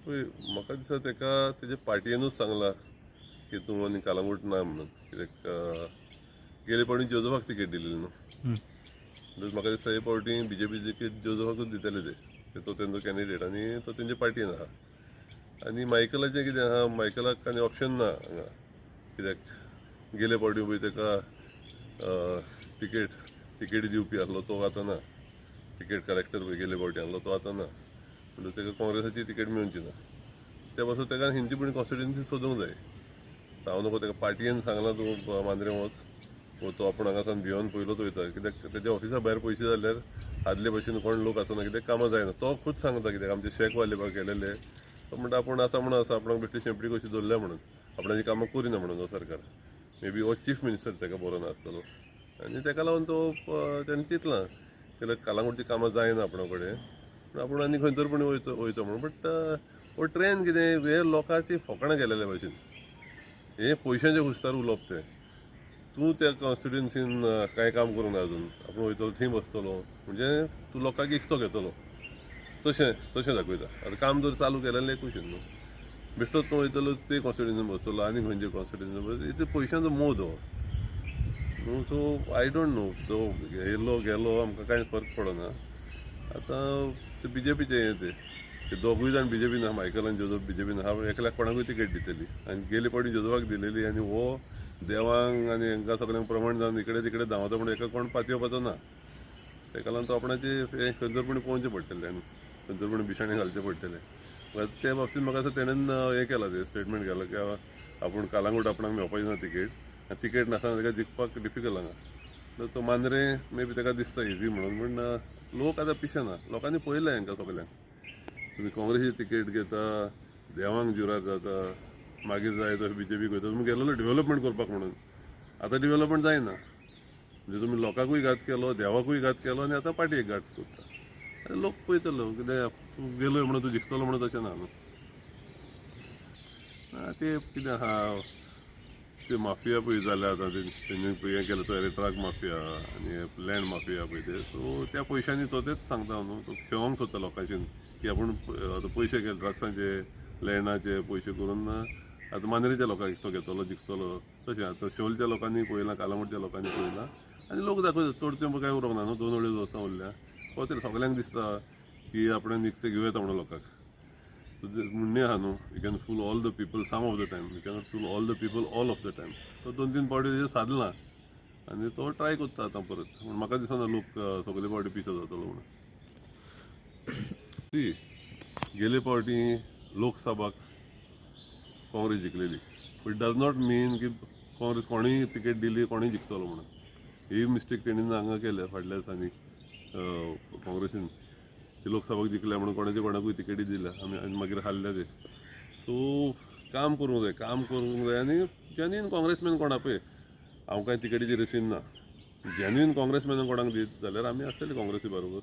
पळय, म्हाका दिसता ताका तेजे पार्टयेनूच सांगलां की तूं आनी कालांगूट ना म्हणून. कित्याक गेले फावटी जोजफाक तिकेट दिलेली न्हू. म्हणटकच म्हाका दिसता हे फावटी बीजेपी तिकेट जोजफाकूच दितले ते. तो तेंचो कॅन्डिडेट आनी तो तेंच्या पार्टयेन आहा. आनी मायकलाचें कितें आहा, मायकलाक आनी ऑप्शन ना हांगा. कित्याक गेले फावटी पळय ताका तिकेट दिवपी आसलो तो आतां ना. तिकेट कलेक्टर पळय गेले फावटी आसलो तो आतां ना. म्हणटकच ताका काँग्रेसाची तिकेट मेळची ना. त्या पासून ताका खंयची पूण कॉन्स्टिट्युन्सी सोदूंक जाय. हांव नको, ताका पार्टयेन सांगलां तूं मांद्रे वच वो तो आपूण हांगा सावन भियोन पयलोच वयता. कित्याक तेज्या ऑफिसा भायर पयशे जाल्यार आदले भशेन कोण लोक आसना, कित्याक कामां जायना. तो खूद सांगता, कित्याक आमचे शेकवाले बा गेलेले, तो म्हणटा आपूण आसा म्हणून आसा, आपणाक बेश्टी शेंपडी कशी दवरल्या म्हणून, आपणाची कामां करिना म्हणून. तो सरकार मे बी हो चीफ मिनिस्टर ताका बरो नासतलो आनी ताका लागून तो तेणें चिंतलां कित्याक कालांगुटची कामां जायना आपणा कडेन, पूण आपूण आनी खंय तर पूण वयचो वयचो म्हणून. बट हो ट्रेन कितें, हे लोकांची फकाणां केलेले भशेन, हे पयशांच्या खुस्तार उलोवप तें. तूं त्या कॉन्स्टिट्युन्सीन कांय काम करूंक ना अजून, आपूण वयतलो थंय बसतलो म्हणजे तूं लोकांक इकतो घेतलो तशें तशें दाखयता. आतां काम जर चालू केलें एक भशेन न्हू, बेश्टोच तूं वयतलो ते कॉन्स्टिट्युन्सीन बसतलो आनी खंयचे कॉन्स्टिट्युन्सीन बसतलो, इतले पयशांचो मोद हो न्हू. सो I don't know, तो येयलो गेलो आमकां कांय फरक पडना. आतां ते बीजेपीचें हें तें ते दोगूय जाण बीजेपीन आहा, मायकल आनी जोजफ बीजेपीन आहा. एकल्याक कोणाकूय तिकेट दितली आनी गेले फावटी जोजफाक दिलेली आनी हो देवांक आनी हांकां सगळ्यांक प्रमाण जावन इकडे तिकडे धांवता, पूण हेका कोण पातयेवपाचो ना. ताका लागून तो आपणाचे हें खंयसर पूण पळोवचें पडटलें आनी खंयसर पूण बिशाणें घालचें पडटलें. ते बाबतींत म्हाका दिसता तेणेन हें केलां, तें स्टेटमेंट केलां की आपूण कालांगूट आपणाक मेळपाची ना तिकेट आनी तिकेट नासतना ताका जिखपाक डिफिकल्ट हांगा. तर तो मांद्रें मे बी ताका दिसता इजी म्हणून, पूण लोक आतां पिशे ना. लोकांनी पळयलें हांकां सगल्यांक, तुमी काँग्रेसी तिकेट घेता, देवांक जुराद जाता, मागीर जाय तो बीजेपीक वयता. तुमी गेलेलो डेव्हलपमेंट करपाक म्हणून, आतां डेव्हलपमेंट जायना. म्हणजे तुमी लोकांकूय घात केलो, देवाकूय घात केलो आनी आतां पार्टयेक घात करता. आनी लोक पळयतलो कितें, तूं गेलोय म्हणून तूं जिखतलो म्हणून तशें ना न्हू. ते कितें आहा, ते माफिया पळय जाल्या आतां, तेणी हें केलें तो ट्रक माफिया आनी लँड माफिया पळय ते. सो त्या पयशांनी तो तेच सांगता न्हू, तो खेळोंक सोदता लोकांशीन की आपूण आतां पयशे केले ड्रग्सांचे लँडाचे पयशे करून आतां मांद्रेच्या लोकांक तो घेतलो जिखतलो तशें. आतां शिवोलच्या लोकांनी पळयलां, कालांगुटच्या लोकांनी पळयलां आनी लोक दाखयता. चड तेंप कांय उरोंक ना न्हू, 2-2.5 वर्सां उरल्या. पावतले, सगल्यांक दिसता की आपणें निकतें घेवं येता म्हणून लोकांक. म्हणणें आहा न्हू, you can fool all the people some of the time, you cannot fool all the people all of the time. तो 2-3 फावटी तेजें सादलां आनी तो ट्राय करता आतां परत. पूण म्हाका दिसना लोक सगले फावटी पिसो जातलो म्हणून. ती गेले फावटी लोकसभाक काँग्रेस जिखलेली, it does not मीन की काँग्रेस कोणूय तिकेट दिली कोणूय जिखतलो म्हणून. ही मिस्टेक तेणीन हांगा केल्या फाटल्या दिसांनी काँग्रेसीन, की लोकसभाक जिखल्या म्हणून कोणाचे कोणाकूय तिकेटी दिल्या आमी आनी मागीर हारल्या ते. सो काम करूंक जाय, काम करूंक जाय आनी जेन्युइन काँग्रेसमॅन कोणा पळय, हांव कांय तिकेटीची रेसीन ना, जेन्युइन काँग्रेसमॅन कोणाक दीत जाल्यार आमी आसतले काँग्रेसी बरोबर.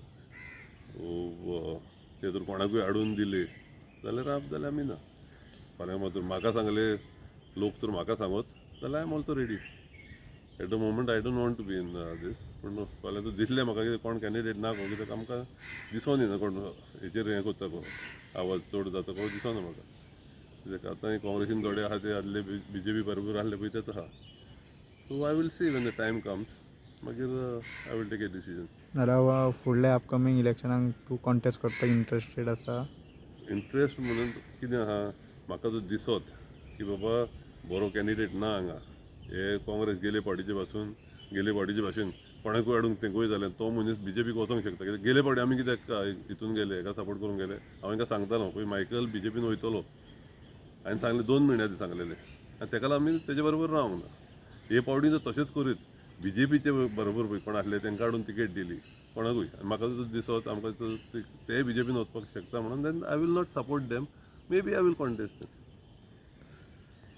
ते जर कोणाकूय हाडून दिले जाल्यार जाल्यार आमी ना. फाल्यां मात म्हाका सांगले लोक तर म्हाका सांगत जाल्यार I am also ready. At the moment I don't want to be in this, पूण फाल्यां तर दिसलें म्हाका कितें कोण कॅन्डिडेट ना गो, कित्याक आमकां दिसोन येना कोण हेचेर हें करता गो, आवाज चड जाता गो दिसना म्हाका. कित्याक आतां काँग्रेसीन थोडे आहा ते आदले बीजेपी बरोबर आसले पळय तेच आहा. So I will see when the time comes, मागीर I will take a decision. नाल्यार फुडल्या अपकमींग इलेक्शनाक तूं कॉन्टेस्ट करपाक इंट्रस्टेड आसा? इंट्रस्ट म्हणून कितें आहा, म्हाका जर दिसत की बाबा बरो कॅन्डिडेट ना हांगा, हे काँग्रेस गेले फावटीचे पासून गेले फावटीचे भाशेन कोणाकूय हाडूंक तेंकूय जाल्यार तो मनीस बीजेपीक वचोंक शकता. कित्याक गेले फावटी आमी कित्याक हितून गेले, हेका सपोर्ट करूंक गेले, हांव हेंकां सांगतालो पळय मायकल बीजेपीन वयतलो, हांवें सांगलें 2 म्हयन्या आदीं सांगलेलें आनी तेका लागून आमी तेजे बरोबर रावंक ना. हे फावटी जर तशेंच करीत बीजेपीचे बरोबर पळय कोण आसले तेंकां हाडून तिकेट दिली कोणाकूय आनी म्हाका जर दिसत आमकां ते बीजेपीन वचपाक शकता म्हणून, then I will not support them, maybe I will contest.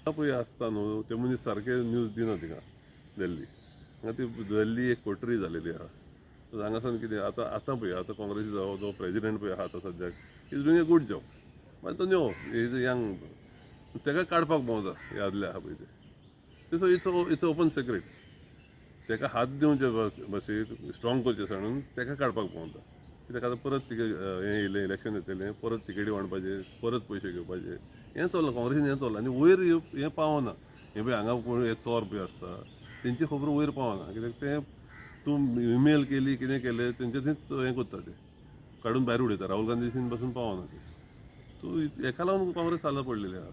पळय आसता न्हू ते मनीस सारके न्यूज दिना थिंगा दिल्ली, हांगा ती दिल्ली एक कोटरी जालेली आहा. हांगासान कितें आतां आतां पळय आतां काँग्रेसी जो प्रेजिडेंट पळय आहा आतां सद्याक is doing a good job, मागीर तो न्हू is young, तेका काडपाक भोंवता हे आदले आहा पळय ते. So it's open secret, तेका हात दिवचे बसीर स्ट्रॉंग करचे म्हणून तेका काडपाक भोंवता. कित्याक आतां परत तिके हें येयलें, इलेक्शन येतलें, परत तिकेटी वांटपाचें, परत पयशे घेवपाचे, हें चल्लां काँग्रेसीन, हें चल्लां. आनी वयर हें पावना. हें पळय हांगा कोण हे चोर पळय आसता तेंची खबर वयर पावना, कित्याक तें तूं इमेल केली कितें केलें तेंचे थंयच हें करता, ते काडून भायर उडयता. राहुल गांधीसीन पासून पावना ते. सो हेका लागून काँग्रेस हाला पडलेली आहा.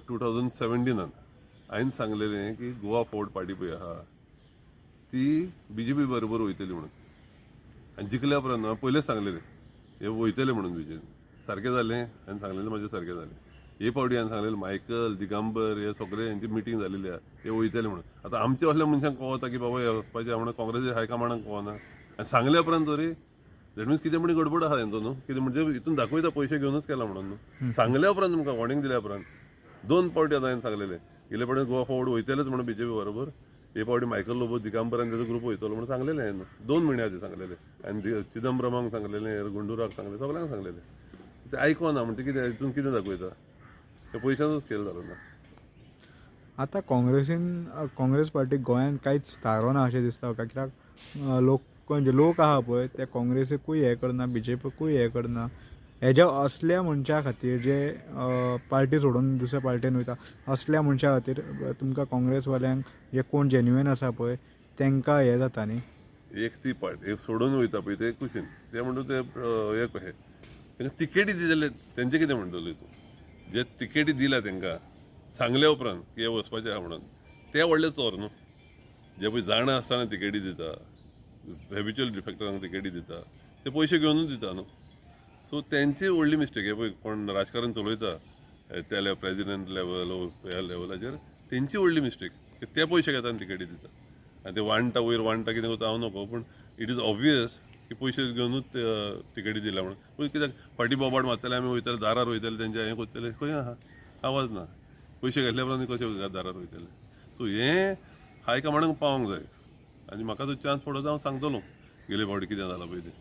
2017 हांवें सांगलेलें की गोवा फॉरवर्ड पार्टी पळय आहा ती बीजेपी बरोबर वयतली म्हणून. आनी जिखल्या उपरांत हांवें पयलेच सांगलेलें हे वयतले म्हणून बीजेपी. सारकें जालें, हांवें सांगलेलें म्हाजें सारकें जालें. हे फावटी हांवें सांगलेलें मायकल दिगंबर हे सगळे हेंची मिटींग जालेली आहा, हे वयतले म्हणून. आतां आमचे असल्या मनशांक कळता की बाबा हे वचपाचें आहा म्हणून काँग्रेसी हायकमांडाक कळना. आनी सांगल्या उपरांत तरी that means कितें म्हणी गडबड आहा हेंचो न्हू, कितें म्हणजे हितून दाखयता पयशे घेवनूच केला म्हणून न्हू. सांगल्या उपरांत तुमकां वॉर्निंग दिल्या उपरांत 2 फावटी आतां हांवें सांगलेलें, गेले फावटी गोवा फॉरवर्ड वयतलेच म्हणून बीजेपी बरोबर, हे फावटी मायकल लोबो दिगंबर आनी तेजो ग्रूप वयतलो म्हणून सांगलेलें हांवें. 2 म्हयने आदीं सांगलेलें. आनी चिदंबरमाक सांगलेलें, गुंडुराक सांगलें, सगल्यांक सांगलेलें. ते आयकोना म्हणटा कितें हितून कितें दाखयता, ते पयशांचोच खेळ जालो ना. आतां काँग्रेसीन काँग्रेस पार्टी गोंयांत कांयच थारो ना अशें दिसता म्हाका. कित्याक लोक जे लोक आहा पळय ते काँग्रेसीकूय हें करना, बीजेपीकूय हें करना. हेज्या असल्या मनशां खातीर जे पार्टी सोडून दुसऱ्या पार्टीन वयता असल्या मनशां खातीर तुमकां काँग्रेसवाल्यांक जे कोण जेन्युइन आसा पळय तांकां हें जाता न्ही. एक ती पार्टी एक सोडून वयता पळय ते कुशीन ते म्हणटा ते हे कशें तांकां तिकेटी दिले तेंचें कितें म्हणटलें तूं, जे तिकेटी दिल्या तांकां सांगल्या उपरांत की हे वचपाचें आहा म्हणून, ते व्हडले चोर न्हू. जे पळय जाणा आसतना तिकेटी दिता, हॅबिच्युअल डिफेक्टरांक तिकेटी दिता, ते पयशे घेवनूच दिता न्हू. सो तेंची व्हडली मिस्टेक. हे पळय कोण राजकारण चलयता त्या प्रेजिडेंट लेवल ह्या लेवलाचेर तेंची व्हडली मिस्टेक, ते पयशे घेता आनी तिकेटी दिता. आनी ते वांट्टा वयर वांट्टा कितें करता हांव नको, पूण it is obvious की पयशे घेवनूच तिकेटी दिल्या म्हणून. पूण कित्याक फाटीं बोबाट मारतले, आमी वयतले दारार वयतले तेंच्या हें करतले, खंय आहा आवाज ना. पयशे घेतल्या उपरांत कशें दारार वयतले. सो हें हायकमांडाक पावोंक जाय. आनी म्हाका तो चान्स पडो हांव सांगतलो गेले फावटी कितें जालां पळय तें.